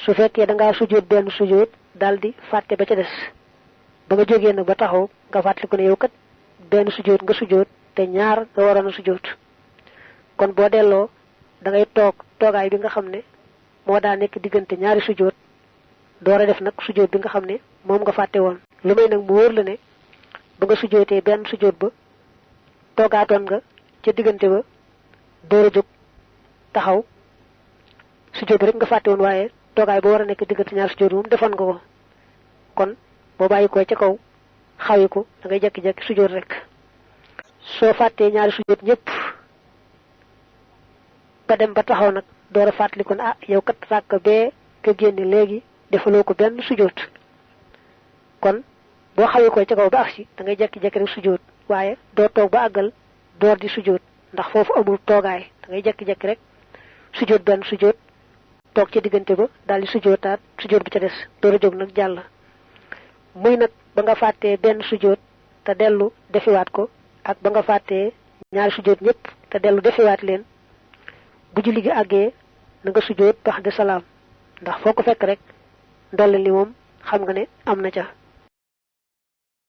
su fekkee da ngaa sujjóot benn sujjóot daldi fàtte ba ca des ba nga jógee nag ba taxaw nga fàttaliku ne yow kat benn sujjóot nga sujjóot te ñaar nga waroon a sujjóot kon boo delloo da ngay toog toogaay bi nga xam ne moo daa nekk diggante ñaari sujjóot door a def nag sujjóot bi nga xam ne moom nga fàtte woon lu may nag mu wóor la ne ba nga sujjóotee benn sujjóot ba toogaatoon nga ca diggante ba door a jóg taxaw sujjóot bi rek nga fàtte woon waaye toogaay ba war a nekk diggante ñaari sujjóot moom defoon nga ko kon boo bàyyi ko ca kaw xawi ko da ngay jekki-jekki sujjóot rek soo fàttee ñaari sujjóot ñëpp ba dem ba taxaw nag door a fàttali ko ne ah yow kat ràkk bee nga génne léegi defaloo ko benn sujjóot kon boo xawee ko ca kaw ba agsi da ngay jekki-jekki rek sujjóot waaye doo toog ba àggal door di sujjóot ndax foofu amul toogaay da ngay jekki-jekki rek sujjóot benn sujjóot toog ca diggante ba daal di sujjóotaat sujjóot bi ca des door a jóg nag jàll muy nag ba nga fàttee benn sujjóot te dellu defiwaat ko ak ba nga fàttee ñaari sujjóot ñëpp te dellu defiwaat leen bu julli gi àggee na nga sujjóot ba'da salaam ndax foo ko fekk rek ndolli li moom xam nga ne am na ca